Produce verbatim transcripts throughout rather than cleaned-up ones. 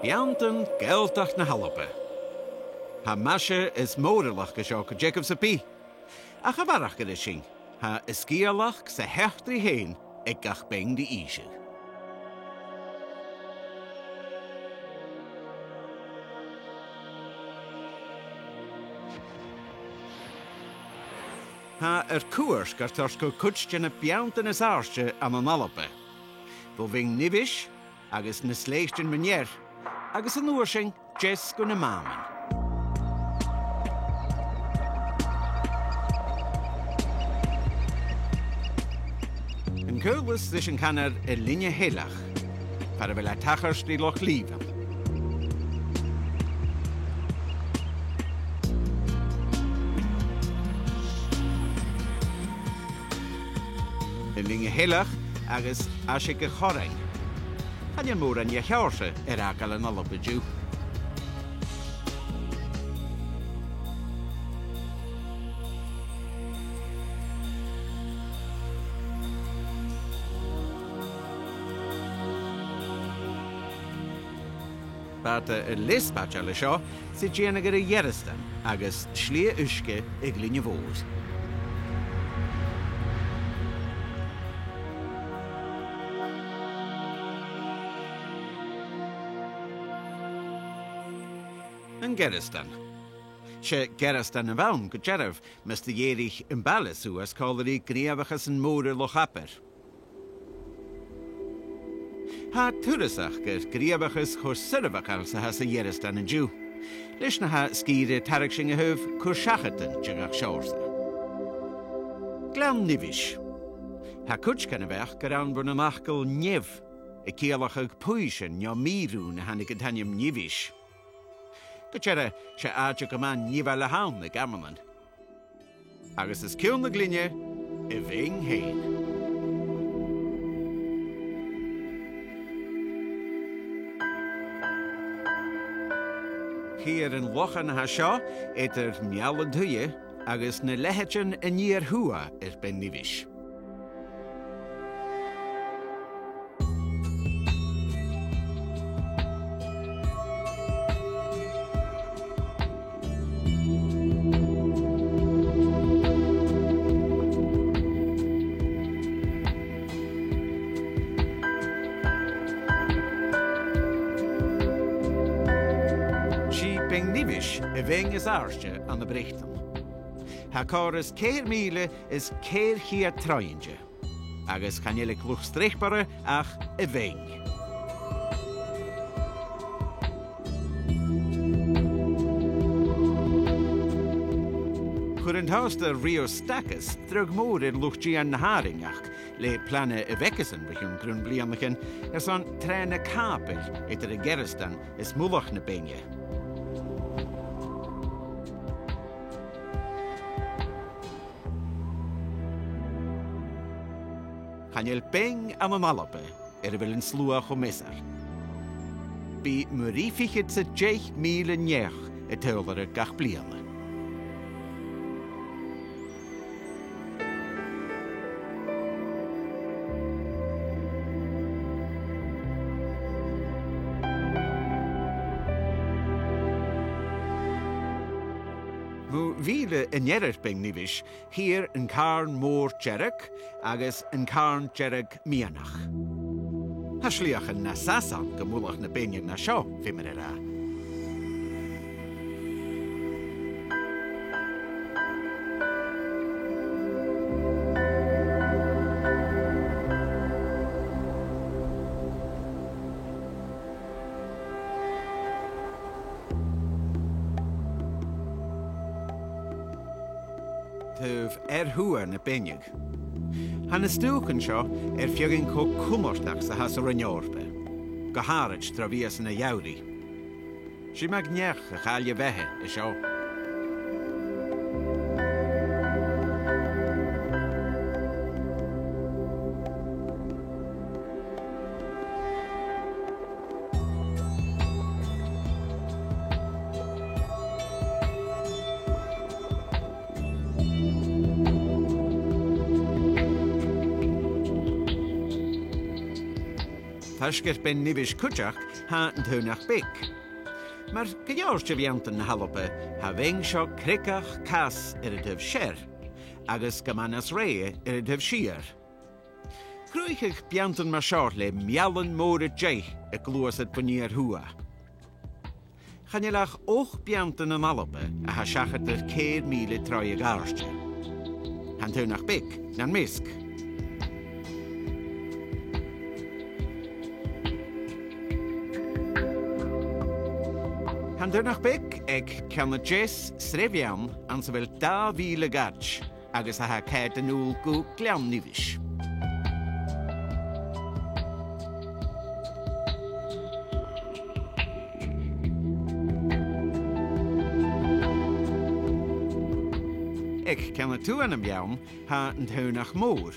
Beanntan Gàidhealtachd na h-Alba. Tha maise is mòralachd an seo gu dearbh sam bith. Ach a bharrachd air sin, tha an sgeulachd 's an eachdraidh fhèin aig gach beinn ri innse. Tha ar cuairt gar toirt gu cuid de na beanntan as àirde ann an Alba. Bho Bheinn Nibheis agus na Slèitean mu Near, agus an uair sin deas gu na Màmain. An cualas ris an canar an Linne Sheilch, far a bheil e a' tachairt ri Loch Lìobhann. An Linne Sheilch agus Aiseag a' Chorrain. Chan eil mòran de sheòrsa air fhàgail ann an Alba an-diugh. Bàta a' lìos-spaideil an seo, 's i a' dèanamh air a' Ghearasdan agus slighe uisge aig Linne Mhòr. An Gearasdan. 'S e Gearasdan a bh' ann gu dearbh, mus do dh'èirich am baile suas còmhla ri gnìomhachas an Mòire Loch Abar. Tha turasachd air gnìomhachas cho soirbheachail 's a tha sa Ghearasdan an-diugh, leis na tha sgìre a' tarraing sin a thaobh cur-seachadan de gach seòrsa. Gleann Nibheis. Tha cuid dhen bheachd gur ann bhon an fhacal neamh, a' ciallachadh puinnsean no mì-rùn, a thàinig an t-ainm Nibheis. Gu dearbh, 's e àite gu math nimheil a th' ann aig amannan. Agus os cionn na glinne, a' bheinn fhèin. Chithear an lochan a tha seo eadar Meall an t-Shuidhe agus na leithid an iar-thuath air Beinn Nibheis. Is i Beinn Nibheis a' bheinn as àirde ann am Breatainn. Tha còrr is ceithir mìle is ceithir cheud troigh innte, agus chan eil aig luchd-streapaidh ach a' bheinn. Chuir an tosta Rio Stackis dragh mòr air luchd-dìon na h-àrainneachd le plana a bh' aigesan bho chionn grunn bhliadhnaichean airson tràghana càbail eadar a' Ghearasdan is mullach na beinne. Chan eil beinn ann an Alba air a bheil an sluagh cho measail. Bidh mu thrì fichead 's a deich mìle neach a' tadhal oirre gach bliadhna. Mu mhìle an ear air Beinn Nibheis, chithear an Càrn Mòr Dearg agus an Càrn Dearg Meadhanach. Tha sligheachan nas fhasa ann gu mullach na beinne na seo, feumaidh mi ràdh. Taobh ear-thuath na beinne. Tha na stùcan seo air feadhainn cho cunnartach 's a tha san Roinn Eòrpa, gu h-àraid tro mhìosan a gheamhraidh. 'S iomadh neach a chaill a bheatha an seo. Faisg air Beinn Nibheis cuideachd, tha an Taobhnach Beag. Mar gu leòr de bheanntan na h-Alba, tha a' bheinn seo creagach cas air an taobh sear, agus gu math nas rèidhe air an taobh siar. Chruthaich beanntan mar seo le meallan mòra deighe a' gluasad bhon fheur thuath. Chan eil ach ochd beanntan ann an Alba a tha seachad air ceithir mìle troigh a dh'àirde. Tha an Taobhnach Beag nam measg. Tha an Taobhnach Beag aig ceann a deas sreath-bheann anns a bheil dà mhìle gaid, agus a tha a' coimhead a-null gu Gleann Nibheis. Aig ceann a tuath nam beann, tha an Taobhnach Mòr.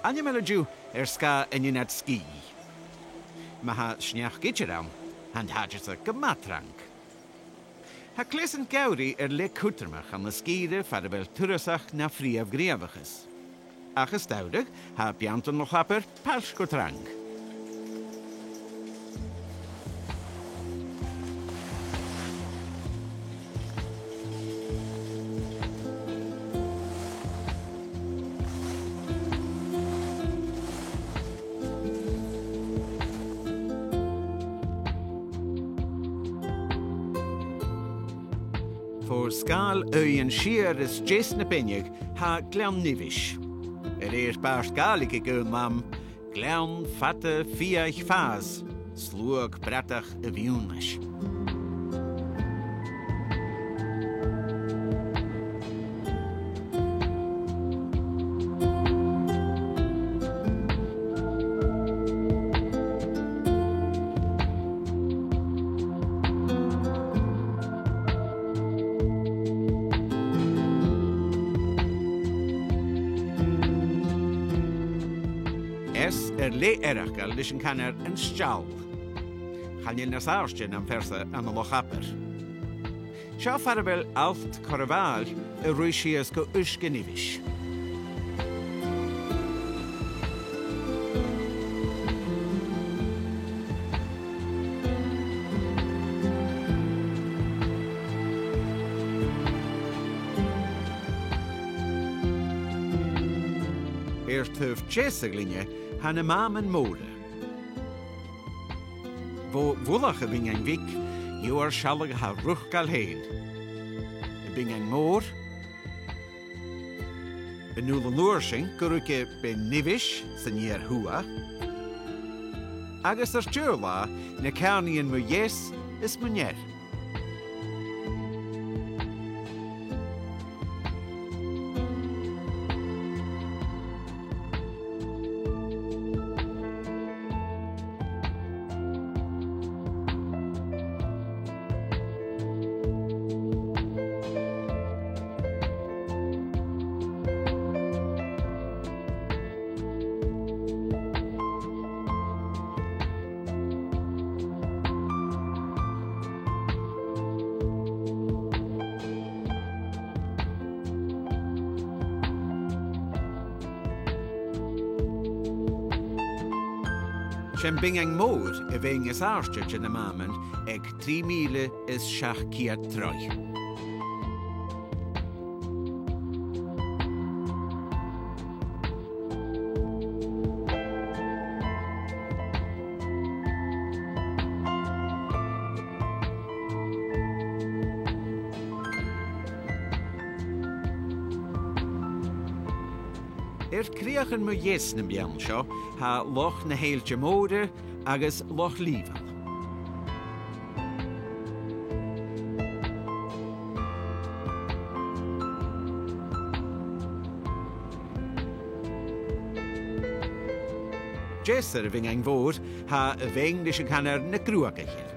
Ainmeil an-diugh air sgàth an ionad sgìth. Ma tha sneachd idir ann, tha an t-àite-sa gu math trang. Tha cleasan geamhraidh air leth cudromach ann an sgìre far a bheil turasachd na prìomh ghnìomhachas. Ach as t-samhradh, tha beanntan Loch Abar pailt gu trang. Fo sgàil aoighean siar is deas na beinne, tha Gleann Nibheis. A rèir bàrd Gàidhlig aig aon àm, gleann fada fiadhaich fàs, sluagh bradach a' mhionnais. Eas air leth eireachdail leis an canar An Steall. Chan eil nas àirde nam pearsa ann an Loch Abar. Seo far a bheil Allt Coire Mhàil a' ruith sìos gu Uisge Nibheis. Air taobh deas a' ghlinne, tha na Màmain Mòra. Bho mhullach a' Bhinginn Bhig, gheibhear sealladh a tha a' rùchdail fhèin. Am Binginn Mòr. A-null an uair sin, gu ruige Beinn Nibheis san fheur thuath. Agus air deagh là, na ceàrnaidhean mu dheas is mu near. Sin Binginn Mòr, a' bheinn as àirde de na Màmain, aig trì mìle is seachd ceud troigh. Air crìochan mu dheas nam beann seo, tha Loch na h-Èilte Mòire agus Loch Lìobhann. Deas air a' Mhiongain Mhòr, tha a' bheinn ris an canar na Gruagaich.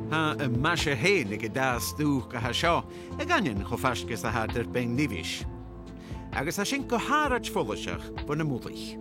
Tha am maise fhèin aig an dà stùc a tha seo, a dh'aindeoin cho faisg 's a tha iad air Beinn Nibheis. Agus tha sin gu h-àraid follaiseach bho na mullaich.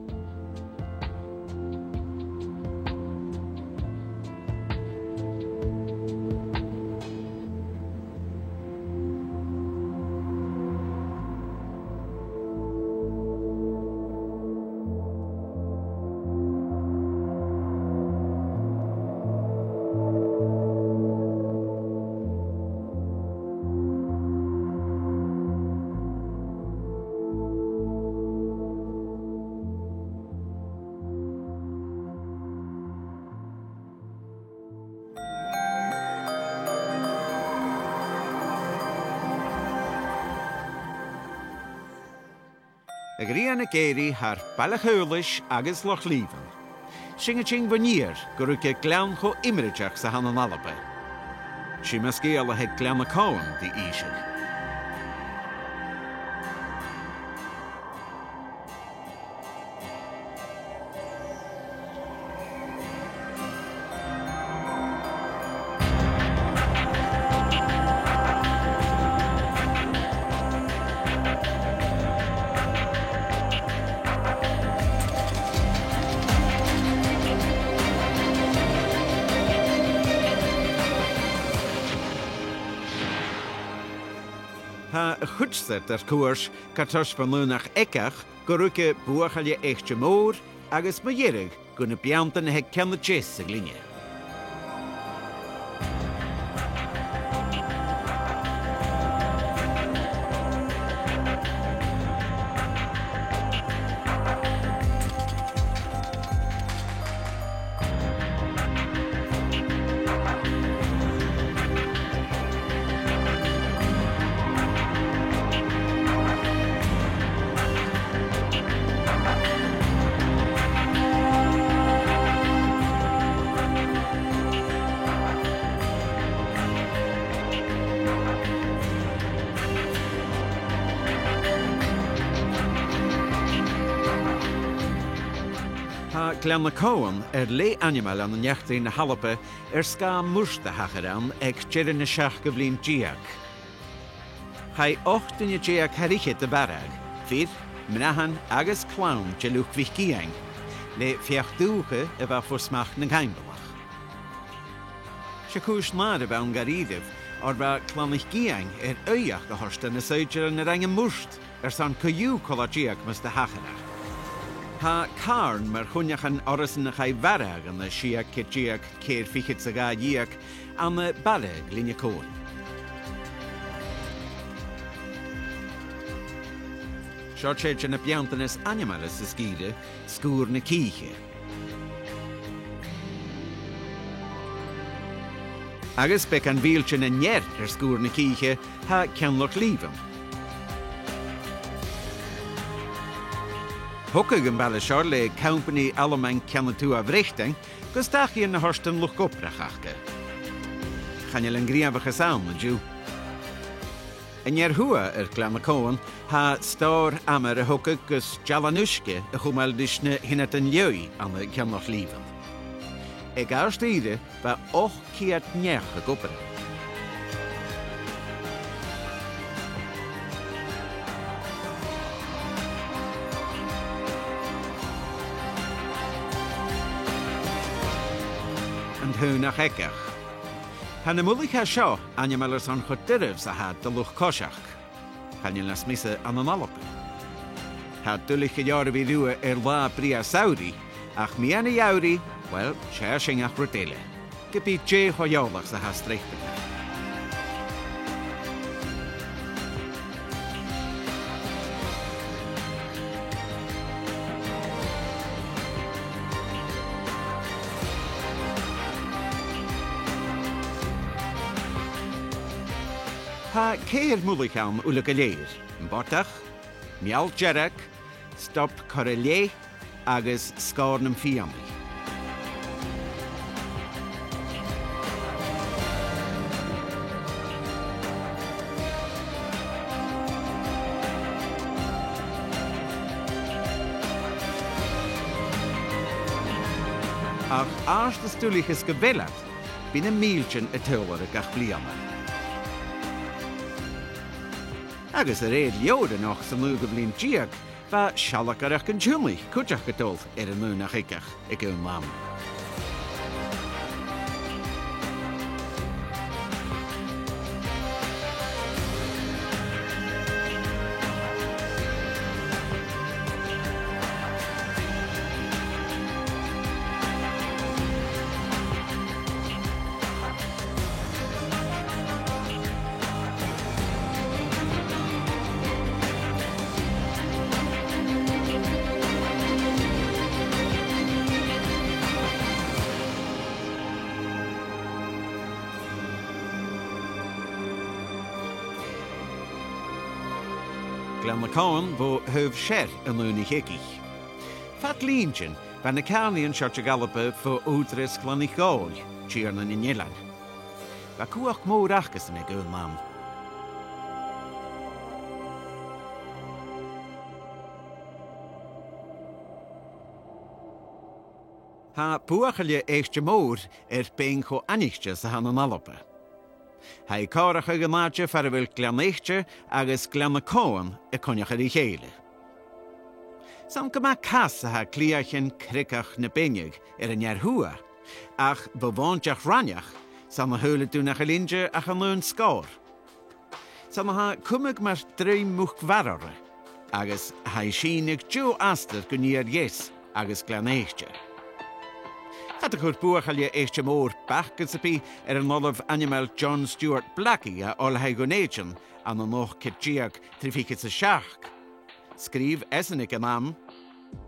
A' ghrian ag èirigh thar Baile a' Chaolais agus Loch Lìobhann. Sin a' tighinn bhon iar gu ruige gleann cho iomraiteach 's a th' ann an Alba. Sin mar as ciall a th' aig Gleanna Comhann ri innse. Tha a' chuid-sa dar cuairt gu toirt bhon aonach Eagach gu ruige Buachaille Eite Mòr agus mu dheireadh gu na beanntan a th' aig ceann a deas a' ghlinne. Tha Gleanna Comhann air leth ainmeil ann an eachdraidh na h-Alba air sgàth murt a thachair ann aig deireadh na seachdamh linn deug. Chaidh ochd duine deug thar fhichead a mharbhadh, fir, mnathan agus clann de luchd MhicIain, le feachd-dùthcha a bha fo smachd nan Caimbeulach. 'S e cùis-nàire a bh' ann dha-rìribh, oir bha Clann MhicIain air aoigheachd a thoirt dha na saighdearan a rinn am murt airson co-dhiù cola-deug mus do thachair e. Tha Càrn mar chuimhneachan orrasan a chaidh mharbhadh ann an sia ceud deug ceithir fichead 's a dhà dheug ann am baile Ghlinne Comhann. Seo tè de na beanntan as ainmeile sa sgìre, Sgùrr na Cìche. Agus beagan mhìltean an ear air Sgùrr na Cìche, tha Ceann Loch Lìobhann. Thogadh am baile seo le Companaidh Alamain Ceann a Tuath Bhreatainn, gus dachaighean a thoirt dhan luchd-obrach aca. Chan eil an gnìomhachas ann an-diugh. An ear-thuath air Gleanna Comhann, tha stòr-amar a thogadh gus dealan-uisge a chumail ris na h-ionadan-leoidh ann an Ceann Loch Lìobhann. Aig àrd-ìre, bha ochd ceud neach ag obair ann. An t-aonach Eagach. Tha na mullaichean seo ainmeil airson cho doirbh 's a tha iad do luchd-coiseachd. Chan eil nas miosa ann an Alba. Tha iad duilich gu leòr a bhith riutha air latha brèagha samhraidh, ach meadhan na geamhraidh, uill, 's e sin ach rud eile. Ge bith dè cho eòlach 's a tha streap aca. Tha ceithir mullach ann uile gu lèir: am bodach, meall dearg, stob corra-leth agus sgòr nam fiannaibh. Ach àrd is duilich is gu bheil iad, bidh na mìltean a' tighinn gach bliadhna. Agus a rèir leabhar a-nochd san naoidheamh linn deug, bha sealgaireachd an t-siùnaidh cuideachd a' dol air an aonach aige aig aon àm. Gleanna Comhann bho thaobh sear an aonais aige. Fad linntean, bha na ceàrnaidhean seo de dh'Alba fo ùghdarras Ghleann 'ic Dhòmhnaill, Tighearna nan Eilean. Bha cumhachd mòr acasan aig aon àm. Tha Buachaille Èite Mòr air beinn cho aithnichte 's a th' ann an Alba. Tha i còmhla ri an àite far a bheil Gleann Èite agus Gleanna Comhann a' coinneachadh ri chèile. 'S ann gu math cas a tha cliathan creagach na beinne air an ear-thuath, ach bho mhòinteach Raineach, 's ann a shaoileadh tu nach eil innte ach an aon sgòr. 'S ann a tha cumadh mar druim muc-mhara oirre, agus tha i a' sìneadh deagh astar gun iar-dheas agus Gleann Èite. Cha do chuir Buachaille Èite Mòr bacadh sam bith air an Ollamh ainmeil John Stuart Blackie à Oilthigh Dhùn Èideann ann an ochd ceud deug trì fichead 's a seachd. Sgrìobh esan aig an àm: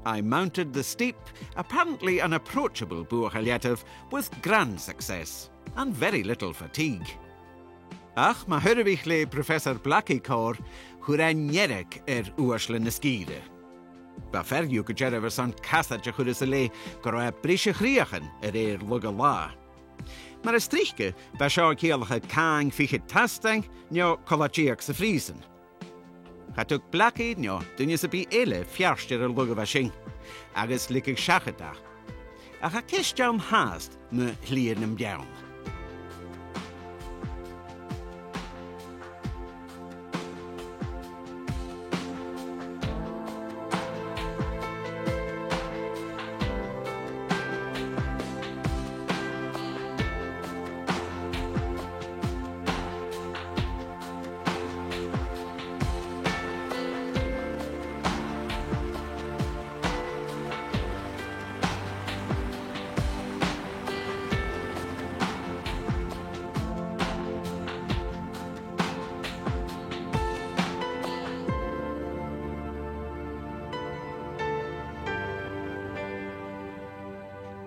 "I mounted the steep, apparently unapproachable Buachaille Eadaibh, with grand success, and very little fatigue." Ach ma thuirt mi le Professor Blackie còir, chuir e nearg air uaisle na sgìre. Bha fear dhiubh gu dearbh airson casaid a chur às a leth gun robh e a' briseadh chrìochan a rèir lagha latha. Mar as trice, bha seo a' ciallachadh càin fichead tastaing, no cola-deug sa phrìosan. Cha tug Blackie no duine sam bith eile feart air an lagha a bha sin, agus leigeadh seachad e. Ach tha ceist ann fhathast mu Shliabh nam Beann.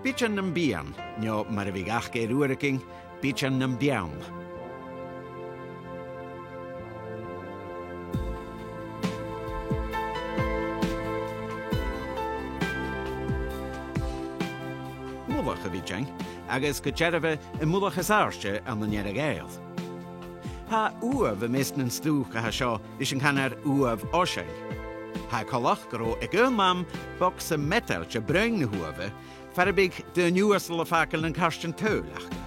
Bidean nam Bian, no mar a bhiodh aca air uaireigin, Bidean nam Beann. Mullach a' Bhideain, agus gu dearbha am mullach as àirde ann an Earra-Ghàidheal. Tha uamh am measg nan stùcan a tha seo ris an canar Uamh Oisein. Tha e coltach gun robh aig aon àm bogsa meatailte a' bruidhinn na h-uamha, far am biodh daoine uasal a' fàgail nan cairtean tadhal aca.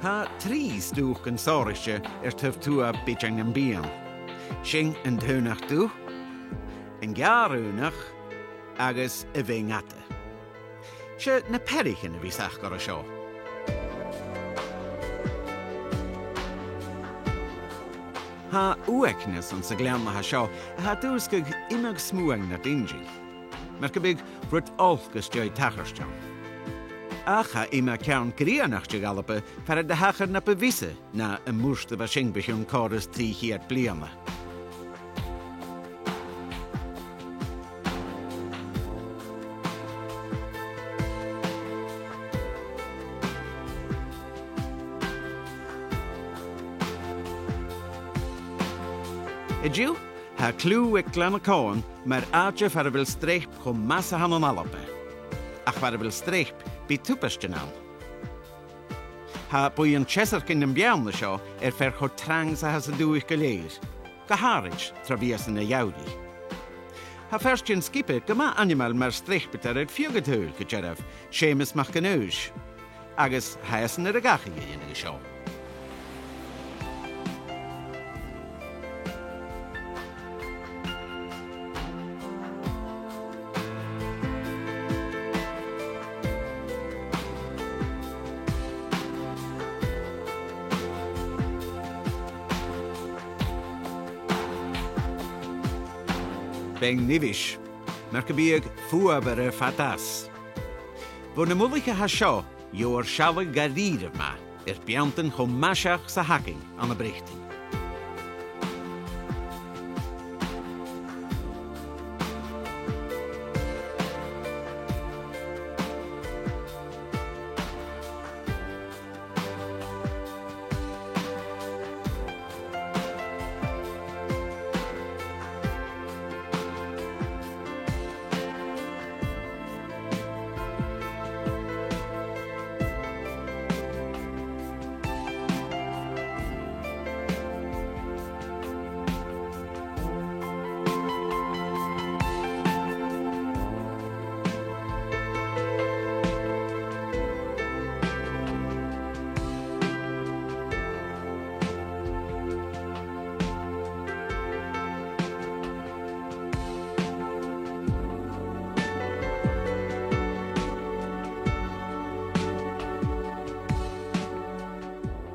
Tha trì stùcan sònraichte air taobh tuath Bidean nam Bian. Sin an t-Aonach Dubh, an Geàrr-Aonach agus a' Bheinn Fhada. 'S e na peathraichean a bhios aca an seo. Tha uaigneas anns a' ghleann a tha seo a tha a' dùsgadh iomadh smuain nad inntinn. Mar gum biodh rud olc às dèidh tachairt ann. Ach tha iomadh ceann grianach de dh'Alba far an do thachair na bu mhiosa na am murt a bha sin bho chionn còrr is trì cheud bliadhna. An-diugh, tha cliù aig Gleanna Comhann mar àite far a bheil streap cho math 's a th' ann an Alba. Ach far a bheil streap, bidh tubaistean ann. Tha buidheann teasairginn nam beann an seo air fear cho trang 's a tha e san dùthaich gu lèir, gu h-àraid tro mhìosan na gheamhraidh. Tha fear den sgioba gu math ainmeil mar streapadair air feadh an t-saoghail gu dearbh, Seumas MacAonghais, agus tha esan air a dhachaigh a dhèanamh an seo. Beinn Nibheis, mar gum biodh fuamhaire fad às. Bho na mullaich a tha seo, gheibhear sealladh dha-rìribh math air beanntan cho math seach 's a th' againn ann am Breatainn.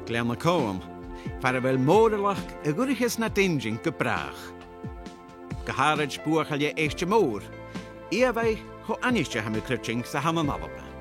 Gleanna Comhann, far a bheil mòralachd a dh'fhuiricheas nad inntinn gu bràth. Gu h-àraid buachaille Èite Mòr, ìomhaigh cho aithnichte, tha mi a' creidsinn, 's a th' ann an Alba.